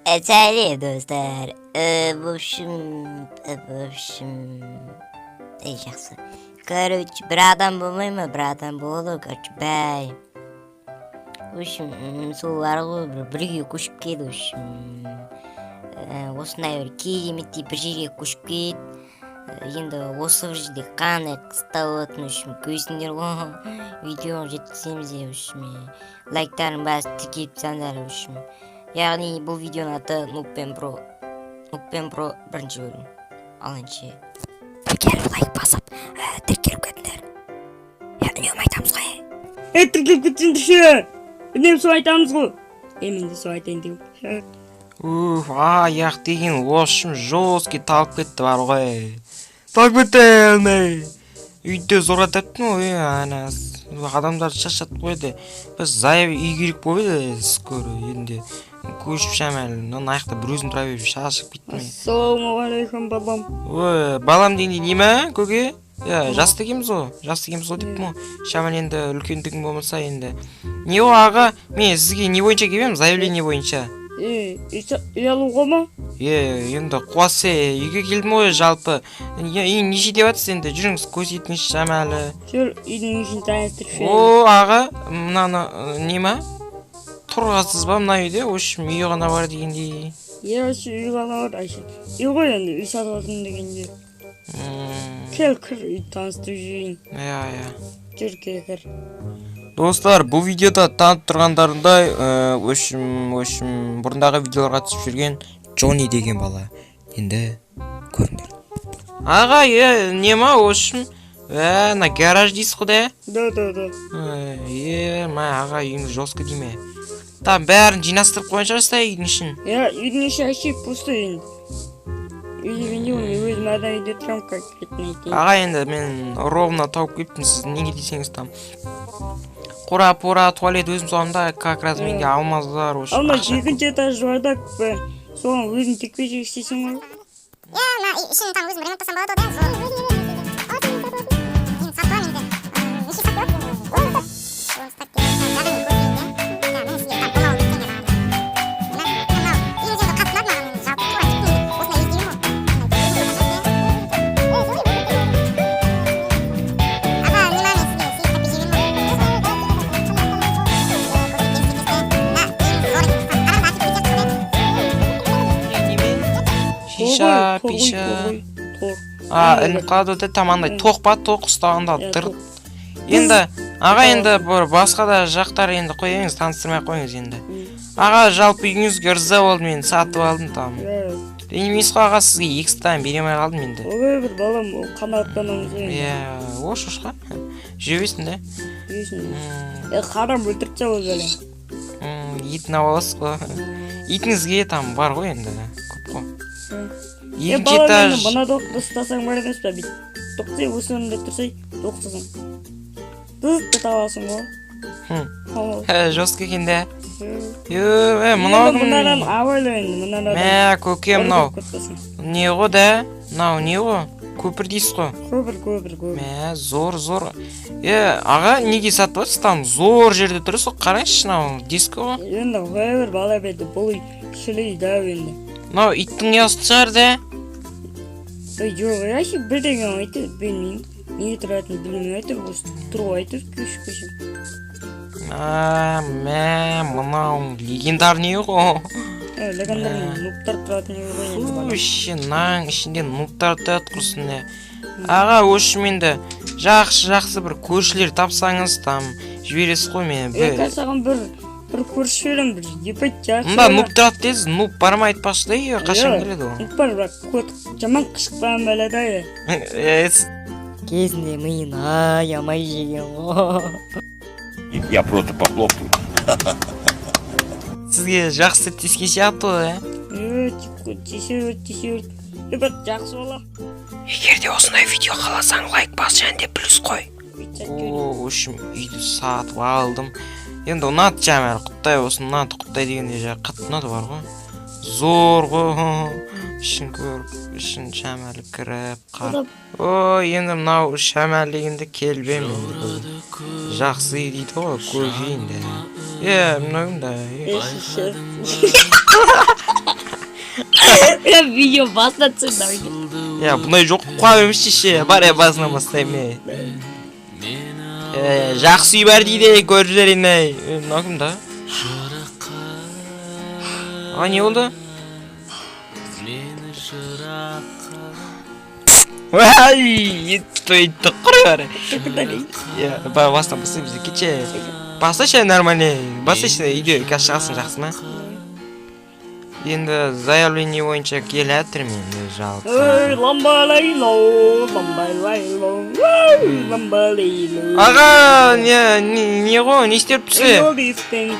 Сәлем, достар. В общем, ей, жақсы. Короче, бір адам болмай ма, бір адам болады, короче, бай. В общем, сол бар ғой, бір үйге көшіп келді, в общем. Осындай бір кереметтей бір жерге көшіп келді. Енді осы бір жерде қандай қыстау болатынын, в общем, көресіңдер ғой. Видеоны жеткіземіз де, в общем, лайктарын басып, тіркеліп тастаңдар, в общем. Яғни бұл видеоның аты Нуб пен Про. Нуб пен Про бірінші бөлім. Ал ендеше тіркеліп, лайк басып, тіркеліп кетіңдер. Я үнемі айтамыз ғой. Ей, тіркеліп кетсеңдерші, үнемі солай айтамыз ғой. Е, мен де солай айтайын дегенмін. Уф, аяқ деген, в общем, жесткий талып кетті бар ғой. Талып кетті. Үйде зорға таптым ғой, ана адамдарды шаршатып қойды. Біз зая үй керек болып еді, скоро енді көшіп шамалы. Мына аяқта бір өзім тұра беріп шаршап кеттім. Ассалаумағалейкум, балам. Ой, балам дегенде не ма, көке? Иә, жасты екенбіз ғой, жасты екенбіз ғой деппін ғой. Шамалы енді үлкендігім болмаса енді. Не ғой, аға, мен сізге не бойынша келіп едім, заявление бойынша. Е, үй алуға ма? Е, енді қуасы үйге келдім ғой жалпы. Үй неше деп жатсыз енді, жүріңіз, көрсетіңізші шамалы. Жүр, үйдің ішін таныстырып жіберейін. О, аға, мынаны не ма? Тұрғансыз ба мына үйде? В общем, үй ғана бар дегендей. Е, осы үй ғана бар, айша. Үй ғой енді, үй сатып алдым дегенде. Кел, кір, үйді таныстырып жіберейін. Иә. Жүр, кел, кір. Достар, бұл видеода танып тұрғандарындай, в общем, бұрындағы видеоларға түсіп жүрген Джонни деген бала. Енді көріңдер. Аға, е, не ма, в общем, мына гараж дейсіз ғой да? Да. Е, ма, аға, үйіңіз жестко деме. Там бәрін жинастырып қойған шығарсыз да үйдің ішін. Иә, үйдің іші вообще пустой енді. Үй дегенде, мен өзім адам үйде тұрамын, конкретно айтайын. Аға, енді мен ровно тауып келіптім сіз неге десеңіз, там қора пора, туалет өзім саламын да, как раз менде алмаздар, в общем, Алма ақша. Екінші этаж бар да, соған өзің текпе жек істейсің ғой. Иә, мына үй ішін там өзім ремонттасам болады ғой да, зор. Енді сатып аламын енді. Неше сатып алады? 10 стак деген. Яғни көрейін, иә. Да, міне, сізге там 16 мың теңге бағана. Мына, мынау үйіңіз енді қатты ұнады маған енді, жалпы тура тіпті енді осындай үй іздеймін ғой. Аға, не ма, мен сізге 8 стак жіберемін ғой. Мына үйіңіз зор екен. Қарағанда ашып кетесіз ғой. Немен? Шиша, Тор ғой, пиша. Тор ғой, тор. А, ілініп қалады да, там андай тоқ па, тоқ ұстағанда Иә, дыр. тоқ. Енді, аға, енді бір басқа да жақтар енді қоя беріңіз, таныстырмай ақ қойыңыз енді. Аға, жалпы үйіңізге ырза болдым, енді сатып алдым там. Иә. Ренжімейсіз ғой, аға, сізге 2 стан бере алмай қалдым енді. Ой, бір балам, ол қанағаттанамыз ғой енді. Иә, ош ошқа. Жүре берсін да. Жүресің. Е, харам, өлтіріп тастау ол бәле. Етін алып аласыз ғой. Итіңізге там бар ғой енді, көп қой. Е, Екінші балам, этаж. енді мына тоқты ұстасаң бар емес па, бүйтіп тоқтай, осы орында тұрсай, тоқтасаң, дыз ете аласың ғой. Ал. Жестко екен да. Е. Е, мынау Енді кім? Мынадан абайла енді, мынадан. Мә, көке, мынау. Кетпесін. Не ғой да? Мынау не ғой? Көпір дейсіз ғой. Көпір, көпір, көпір. Мә, зор, зор. Е, аға, неге сатып жатсыз? Там зор жерде тұрсыз ғой. Қараңызшы, мынау диско ғой. Енді қоя бер, бала, берді, бұл үй шіли дәу енді. Мынау иттің ұясы шығар да. Ой, жоқ, вообще бірдеңе айтты, білмеймін. Не тұратынын білмей әйтеуір, осы тұр ғой әйтеуір, көшіп көшіп. А, мә, мынау легендарный ғой. Е, легендарный нубтар тұратын үй ғой енді, бала. Вообще, мынаның ішінде нубтар тұрады құрсын не. Аға, в общем, енді жақсы жақсы бір көршілер тапсаңыз, там жібересіз ғой мені. Е, қазір саған бір көрші беремін, бір ебать жақсы. Мында бала. нуб тұрады дедіңіз, нуб бар ма айтпақшы да, үйге қашан Иә, келеді ол? Нуб бар, бірақ кот жаман қышықпаған бәле да, е. Е, Кезінде миын аямай жеген ғой. Я просто похлопаю. Сізге жақсы тиіскен сияқты ғой, ә? Е, тисе берді, тисе берді. Е, бірақ жақсы бала. Егер де осындай видео қаласаң, лайк бас және де плюс қой. Бүйтіп сатып жіберді. О, в общем, үйді сатып алдым. Енді ұнады жаңағы, құттай болсын, ұнады, құттай дегенде жаңағы қатты ұнады бар ғой. Зор ғой. Ішін көріп, ішін шамалы кіріп, қарап. О, енді мынау шамалы дегенде келбем енді бұл. Жақсы үй дейді ғой, көрші енді. Е, мынау да. Е, шеше. Видео басына түсір давай. Иә, бұндай жоқ, қуа бермеші ше, бар, е, басынан бастаймын, е. Е, жақсы үй бар дейді, көріп жіберейін, ей. Е, мынау кім да? А, не болды? Уай, етті, етті, құр бәрі. Иә, бастан бастаймыз, кетші. Басташы, нормально. Басташы, үйде қазір шығасың, жақсы ма? Енді заявление бойынша келе жатырмын енді жалпы. Ей, ламбалайло, ламбалайло, ой, ламбалайло. Аға, не ғой, не істеп Не тұрсың? болды естің?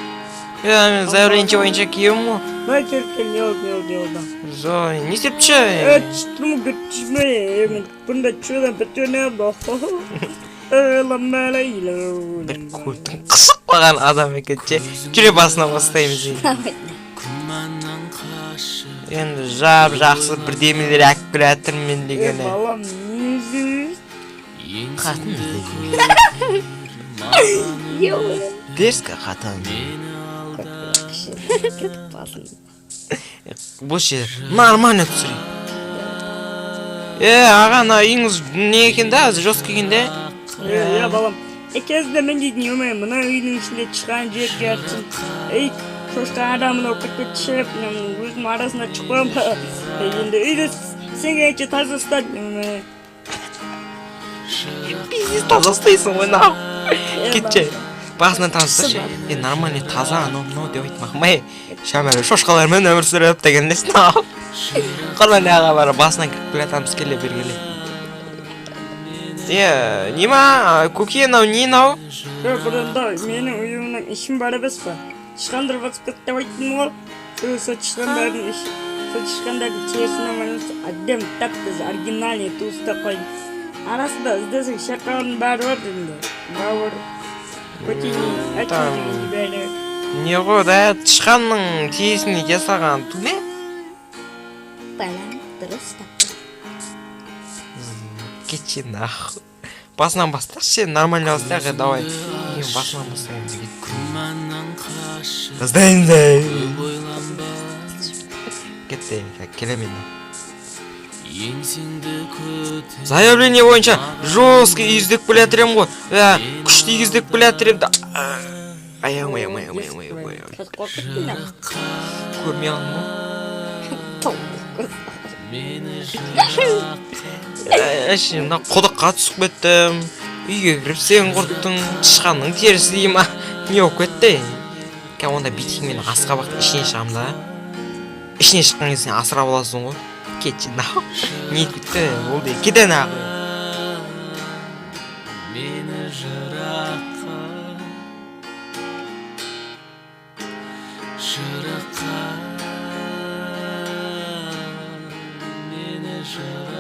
Иә, мен заявление бойынша келгенмін ғой. Мына жерге не болды, не болды, не болды? Зо, не істеп Е, тұрсың? түстім, күтшіме, мен бұнда чудо бітуіне Ей, ламбалайло. Бір көтің қысып қалған адам екен ше. Жүре, басынан бастаймыз енді. Енді жап жақсы бірдемелер әкіп келе жатырмын мен Е, дегені. балам, не іздейсің? Қатын іздеп. Дерзко қатын. Кетіп басын. Бұл жер нормально түсірейін. Е, аға, мына үйіңіз не екен да, жестко екен де? Е, е, балам. Е, кезінде мен дейтін емей, мына үйдің ішінде тышқан жеп жатсың. Ей, шошқа адамын ұрып кетіп шығып, мен өзім арасына шығып қоямын. Е, енді үйді сен келгенше таза ұстады. Пиздец, таза ұстайсың ғой, нахуй. Кетші. Басынан таныстыршы. Е, нормально, таза, анау мынау деп айтмақмай. Шамалы шошқалармен өмір сүріп деген несін нахуй. Құрман аға бар, басынан кіріп келе жатамыз, келе бергеле. Е, не ма, көке, мынау не мынау? Жоқ, бұрында менің үйімнің ішім бар емес па? Тышқандар басып кетті деп айттым ғой. Сол сол тышқандардың іші, сол тышқандардың терісіне байланысты әдемі тап-таза оригинальный ту ұстап қойдым. Арасында іздесең шақалдың бәрі бар енді. Бауыр, көтені, Там. әкелген бәрі. Не ғой да, тышқанның терісіне жасаған ту ме? Балам, дұрыс таптың. Кетші нахуй. Басынан бастайықшы, нормально бастайық, давай. Мен басынан бастаймыз. Бастаймыз. Кетті, келемін енді. Заявление бойынша жесткий үй іздеп келе жатыр едім ғой. Ә, күшті үй іздеп келе жатыр едім да. Аяғым, аяғым, аяғым, аяғым, аяғым, аяғым. Қазір қорқып кеттің да. Көрмей қалдым ғой. Әшейін мына құдыққа түсіп кеттім. Үйге кіріп сен құрттың, тышқанның терісі дей ма? Не болып кетті? Қазір онда бүйтейін, мен асқабақтың ішінен шығамын да. Ішінен шыққан кезде сен асырап аласың ғой. Кетші нахуй. Не кетті? Болды, кете нахуй. Мені жыраққа, жыраққа, мені жыраққа.